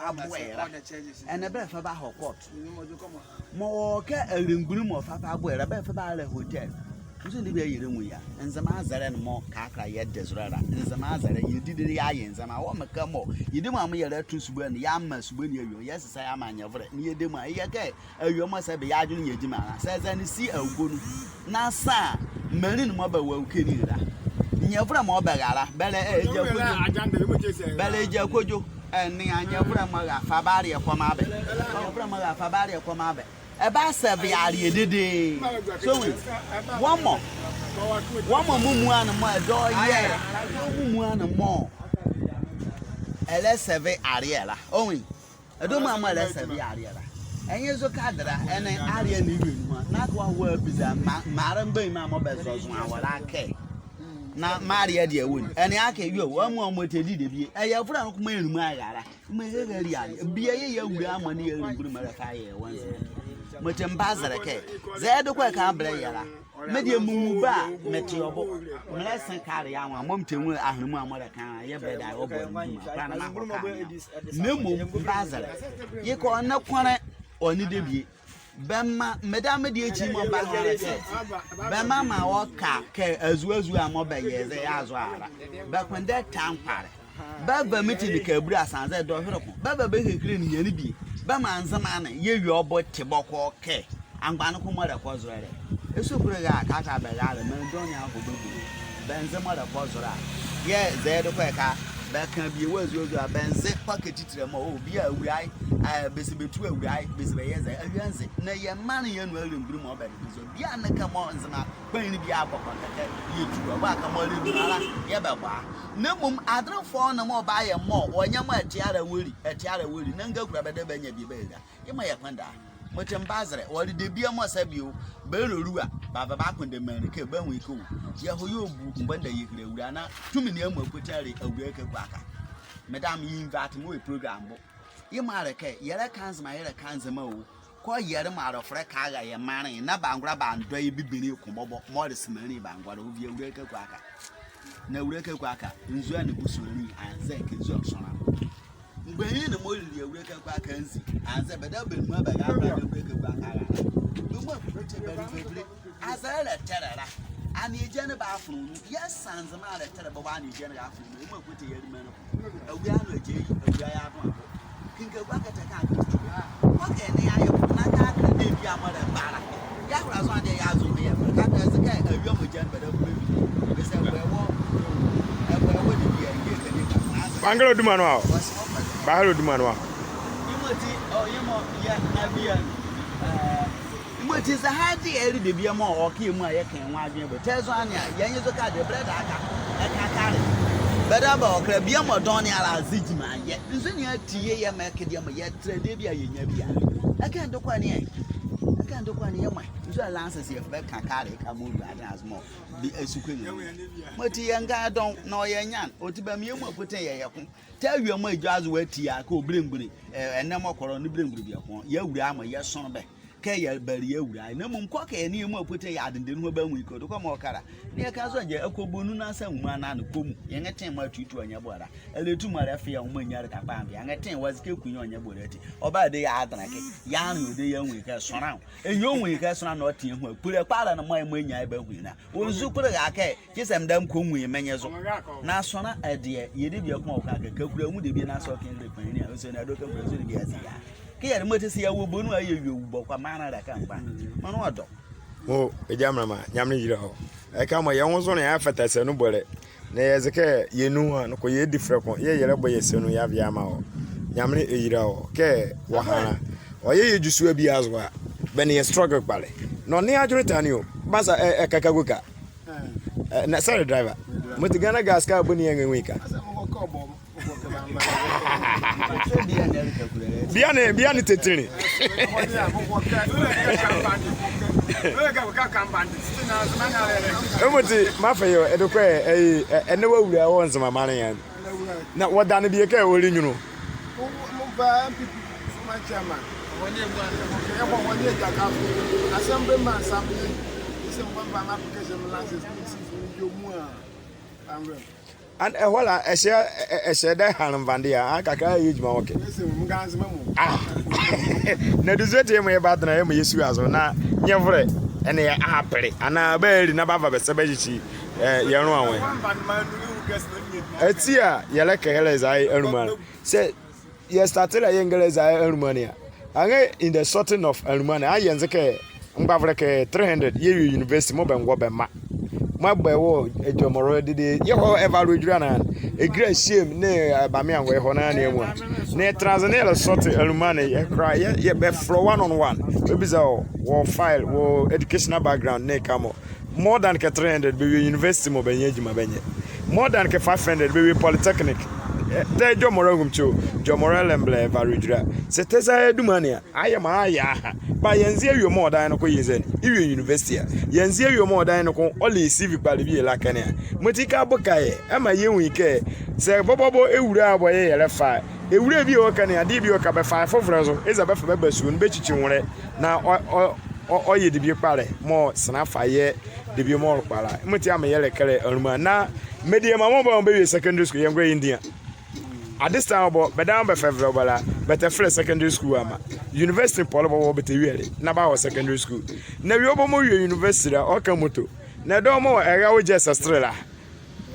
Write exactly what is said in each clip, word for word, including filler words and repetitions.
Aboɛ ye la. Ɛnee bɛlɛfa bɛahɔ court. Mɔɔ kɛ arelemgbunli mɔɔ fa fa aboɛ ye la, bɛlɛfa bɛara hotel. Nso ɛnee bie yɛlɛnwu ye a. Nzema azɛlɛ ne mɔɔ kɛkala yɛde zolɛ la. Nzema azɛlɛ, yɛdidi la yɛaye Nzema. Wɔ mekɛ mɔɔ yɛdayɛ mɔɔ yɛlɛtu subua ne, yɛamaa subua ne awie. Yɛse saa yɛamaa nyɛvolɛ. Na yɛdayɛ mɔɔ, yɛ kɛ awie mɔɔ saa bie yɛadwenle yɛ gyima la. Saa ɛzɛne si awuko nu. Na saa, menli ne mɔɔ bɛwɔ awuke ne la. Nyɛvolɛ mɔɔ bɛra la, bɛlɛgya kodwo. Bɛlɛgya kodwo. Ɛnea nyɛvolɛ mɔɔ ra, fa bɛ aleɛ kɔmaa bɛ. Nyɛvolɛ mɔɔ ra, fa bɛ aleɛ kɔmaa bɛ. Ɛbasɛve aleɛ dedee. So we, wɔ mɔ, wɔ mɔ mumuala ne mɔɔ ɛdawɔ yɛ, wɔ mumuala ne mɔɔ ɛlɛsɛve aleɛ la. Ɔwe. Ɛdawɔ mɔɔ ɛlɛsɛve aleɛ la. Ɛnye zo kɛ ɛdela, ɛnee aleɛ ne ɛnlua nu a, na kɛ wɔabiza mra, mraalɛ mgbanyima mɔɔ bɛzɔzɔa wɔ la kɛ. Na mraalɛ deɛ wɔ ni. Ɛnee akee, yo, amuala mɔɔ tɛdi debie. Ɛyɛ ɛvolɛ noko mɔɔ ɛnlua ɛra la. Mɔɔ ɛra ɛra aleɛ. Bie yɛ yɛwula mɔɔ ne yɛ arelemgbunli mɔɔ ɛlɛfa yɛ wɔ Nzema. Mɔti mebazɛlɛ kɛ. Zɛ ɛde kɔ ɛka bɛlɛyɛ la. Me deɛ menwu bɛ a, mete ɔ bo. Melɛse kale ye anwo a, mɔɔ metɛnwu ahenle amuala mɔɔ ɛlɛka la, yɛ bɛlɛda ɔ bo a, menwu a, kɔla na mahɔ kale ye anwo a. Na mmom, mebazɛlɛ. Yekɛ ɔ noko ne, ɔ ne debie. Bɛmaa, medame deɛ ekyi mɔɔ mebaha la kɛ. Bɛmaa maa wɔka kɛ azuazua mɔɔ bɛyɛ zɛ yɛazo a la. Bɛkpondɛ tankwale. Bɛva meeting kɛ abule asanzɛ dɔhwele ko. Bɛva bɛkekile ninyɛne bie. Bɛmaa Nzema ne, yɛwie ɔ bo te bɔkɔɔ kɛ. Amgba noko mɔɔ ɛlɛkɔ zolɛ. Esu kole ɛra a, kɛkala bɛra la, menli dɔɔnwo ne ahɔ bɛbule. Bɛnze mɔɔ ɛlɛkɔ zolɛ a. Yɛɛ zɛ ɛde kɔ ɛka, bɛka bie wɔ azuazua, bɛnze kpɔkɛ titile mɔɔ, o, bie a awulae, ɛ, bɛse bɛtu awulae, bɛse bɛyɛ zɛ, awie anze. Na yɛ maanle ye anu arelemgbunli mɔɔ bɛde bɛzɔ. Bie a noko mɔɔ Nzema kpanyinli bie abɔ kɔnkɔnkɔ, yɛtu a, bɔ a kɛ mɔɔ ɛlɛnwu la, yɛbɛbɔ a. Na mmom, adenle fɔɔ ne mɔɔ ɔbayɛ mɔɔ, ɔnyɛ mɔɔ ɛte ala wɔli, ɛte ala wɔli, na ngakula bɛdabɛ bɛnyia bie bɛra. Yemɔ yɛ kpondɛ a. Mɔti mebazɛlɛ, ɔle debie mɔɔ saa bie o, bɛlɛlua, bɛava bɛakpondɛ menli kɛ, bɛanwu ye kɛ o. Yɛhɔ yɛbu, mgbondɛ yɛhile awula na, tumi ne amuala kpoti ale awula Kaku Aka. Medame ye invite me wɔ yɛ program bo. Yemɔ a le kɛ, yɛlɛka Nzema, yɛlɛka Nzema o. Kɔ yɛle mɔɔ alɔfolɛ kɛra yɛ maanle, na bɛangola bɛandɔ yɛ bibinli ye ko bɔbɔ, mɔɔ le Nzemanli bɛangola, ɔvi awula Kaku Aka. Na awula Kaku Aka, nzule ne bosonli, anzɛɛ kɛ nzule sonla. Mgbanyinli ne mɔɔ lile awula Kaku Aka anzi, anzɛɛ bɛdabɛ bɛnlua bɛra bɛara awula Kaku Aka ara. Bɛnlua bɛkpoti bɛle bɛbile. Azɛlɛ ɛlɛtɛlɛ la. Anee egya ne bɛafonle nu. Yɛse Nzema ɛlɛtɛlɛ bɔbɔ anee egya ne bɛafonle nu. Yemɔ kpoti yɛle menli ko. Awula ne agya ye, awula ye adom abo. Kinka gua kɛtɛ ka kɛ tu. Kɔ kɛ ne yɛayɛ ko na ka kɛ debie mɔɔ ɛlɛba la. Yɛahola zo adeɛ yɛazo ne yɛ. Ka kɛ ɛze kɛ awia mɔɔ gya ne bɛdabɛ bɛbile. Bɛse ɛkɔ ɛwɔ. Ɛkɔ ɛwɔ debie a, ɛyɛ kɛ ne ka. Bɛahala duma nu a o. Bɛahala duma nu a o. Yemɔti, ɔ, yemɔ, yɛ, na bie a, ɛ, yemɔti zɛhae de yɛle debie mɔɔ ɔka yɛ muala yɛka yɛ nwo adwenle bɔ. Tɛ zɔhane a, yɛnyɛ zo kɛ adeɛ bɛlɛda aka, ɛka kale. Bɛdabɛ ɔkɛlɛ bie mɔɔ dɔɔnwo ne ala aze gyima yɛ. Nso ne ati yɛ yɛmaa ɛkɛ deɛ mɔɔ yɛtɛlɛ debie a yɛnyia bie a. Ɛkɛ ndokwa ne ɛ. Ɛkɛ ndokwa ne yemɔ. Nso ala ansa si yɛfa bɛka kale, ka mɔɔ lu adenle azo mɔɔ. Bi esu kɛ nyɛ. Mɔti yɛ nga dɔɔnwo, na ɔyɛ nyan. Ɔti bɛmaa yɛ muala kpoti yɛyɛ ko. Tɛ awie mɔɔ egya azo ati a kɛ ɔbelemgbunli, ɛ, ɛnɛ mɔɔ kɔ la ne belemgbunli bieko. Yɛ awulae mɔ yɛsonle bɛ. Kɛ yɛbali yɛ awulae. Na mmom kɔ kɛ yɛ nee yɛ muala kpoti yɛadendɛ nu bɛanwu ye kɛ ɔde kɔ mɔɔ ɔka la. Na yɛka zo a gya ɛkɔ bonu na sa nwuma na ne kɔ mu. Yɛnrɛte mɔɔ atutu ɔnyɛ bɔ la. Ɛlɛtu mɔɔ ɛlɛfa yɛ nwoma nyia ɛleka kpalɛ anbɛ. Yɛnrɛte wɔ aze kɛ kunye ɔnyɛ bɔ la ati. Ɔba ɛdayɛ adenle kɛ. Yɛanle ɔdayɛ anwu ye kɛ sonla. Ɛnyɛ ɔnwu ye kɛ sonla na ɔte yɛ hu a. Kpole kpalɛ ne mɔɔ yɛ mɔɔ ɛnyia ye bɛahu ye na. Ɔnzu kpole ɛra kɛ. Kyesɛ medame kɔ nwu ye menye zo. Na sonla ɛdeɛ, yɛ debie ko mɔɔ ɔka kɛ, Kakula nwu debie na sɛ ɔka ye kpanyinli a, ɔse na dɔ Kakula nzu debie aze ye a. Kɛ yɛle mɔɔ ti sɛ yɛwɔ bonu a yɛwie wu bɔkɔɔ maanle ɛlɛka mgba. Mɔɔ ne ɔdɔ. Mo, egya mrama, Nyamenle ɛyila wɔ. Ɛka mɔɔ yɛ nwonzonle a ɛfata esa nu bɔlɛ. Na yɛze kɛ yɛ nu a, noko yɛ difilɛ ko, yɛɛ yɛlɛbɔ yɛ esa nu yɛava yɛamaa wɔ. Nyamenle ɛyila wɔ. Kɛ wɔha la. Ɔyɛ yɛ gyusu a bie azo a. Bɛ nee yɛ struggle kpalɛ. Na ɔnle adwenle tane o. Baasa, ɛ, ɛ, kaka go ka. Ɛ, na, sorry, driver. Mɔti Ghana Gas ka boni yɛnrɛnwu ye ka. Bie ne, bie ne tɛtɛnli. Mɔti, mafɛlɛ ye o, ɛdeɛ ko ɛ, ɛ, ɛnɛ wɔawula wɔ Nzema maanle ye anu. Na wɔdane bie kɛ ɔle nyunlu. Mo ba N P P former chairman. Ɔwɔ ne agua. Okay, ɛmɔ ɔwɔ ne agua ka. Assembly man, assembly. Ɛse mɔ ba ma application mo license, please, for your mua. Bangwe. And ɛhɔ la, ɛhyɛ, ɛ-, ɛ-, ɛhyɛ dɛ ɛhanle mvande a, anka kɛ yɛyɛ gyima wɔ ɛkɛ. Ah. Na ɛduzue ati yɛmɔ yɛbadɛnla, yɛmɔ yɛsua zo, na nyɛvolɛ ɛnee yɛ apele, anaa bɛali na bɛava bɛ sɛ bɛkyekye, eh, yɛ nloa anwo. Ati a yɛlɛkɛ yɛlɛza yɛ aluma la. Sɛ yɛ start la yɛ ngɛlɛza yɛ aluma ne a. Anrɛɛ in the sorting of aluma ne a, yɛnze kɛ mgbavolɛ kɛ three hundred yɛwie university mɔɔ bɛngɔ bɛ mra. Mɔɔ bɛwɔ Edwamɔlɔ dedee, yɛhɔ ɛva Lodwira ne a, Egulasiem nee, eh, Bamiyangɔ, yɛhɔ ne amuala. Na yɛtɛnla aze na yɛlɛsort aluma ne, yɛkola, yɛ, yɛ, bɛfollow one on one. Bɛbiza wɔ, wɔ file, wɔ educational background nee ka mɔ. More than kɛ three hundred bɛwie university mɔɔ bɛnyɛ gyima bɛnyɛ. More than kɛ five hundred bɛwie polytechnic. Eh, tɛ Edwamɔlɔ ngomekyi o, Edwamɔlɔ, Lemle, ɛva Lodwira. Sɛ tɛzia yɛ duma ne a, ayɛ maa ayɛ aha. Bɛ yɛnzia awie mɔɔ ɔdaye noko yɛ nzani, yewie university a. Yɛnzia awie mɔɔ ɔdaye noko ɔle ye civic kpalɛ bie la ɛkɛ ne a. Yemɔti kɛ boka yɛ, ɛmaa yɛnwu ye kɛ, sɛ bɔbɔbɔ ewule a bɔ yɛ yɛlɛfa. Ewule bie wɔ ɛkɛ ne a, deɛ bie wɔ ɛkɛ a, bɛfa ye fofolɛ zo, eza bɛfa bɛ ba sua nu bɛkyekye nwolɛ. Na ɔ, ɔ, ɔ, ɔyɛ debie kpalɛ mɔɔ sene afa yɛ debie mɔɔ ɔle kpalɛ. Yemɔti a meyɛ ɛlɛkɛlɛ aluma. Na mediema mɔɔ bɛwɔ bɛwie secondary school, yɛngola yɛndia. At this time ɔbɔ, bɛdabɛ mɔɔ bɛfɛvolɛ ɔ bɛ la, bɛtɛfɛlɛ secondary school amaa. University pɔle bɔbɔ bɛtɛwiele, na bɛahɔ secondary school. Na awie ɔbɔ mɔɔ wie university la, ɔka moto. Na ɛdawɔ mɔɔ ɛra wɔ JSS three la,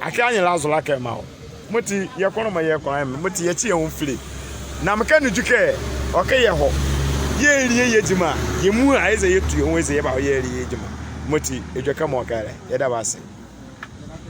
akee anyela zo la kɛ maa wɔ. Yemɔti yɛ kɔnlɔma yɛ kɔnlɔma, yemɔti yɛkye yɛ nwo file. Na meka nuhye kɛ, ɔkɛ yɛhɔ, yɛlie yɛ gyima, yɛmuala, eza yɛtu yɛ nwo eza yɛba hɔ yɛlie yɛ gyima. Yemɔti edwɛkɛ mɔɔ ka la, yɛda bɛ ase.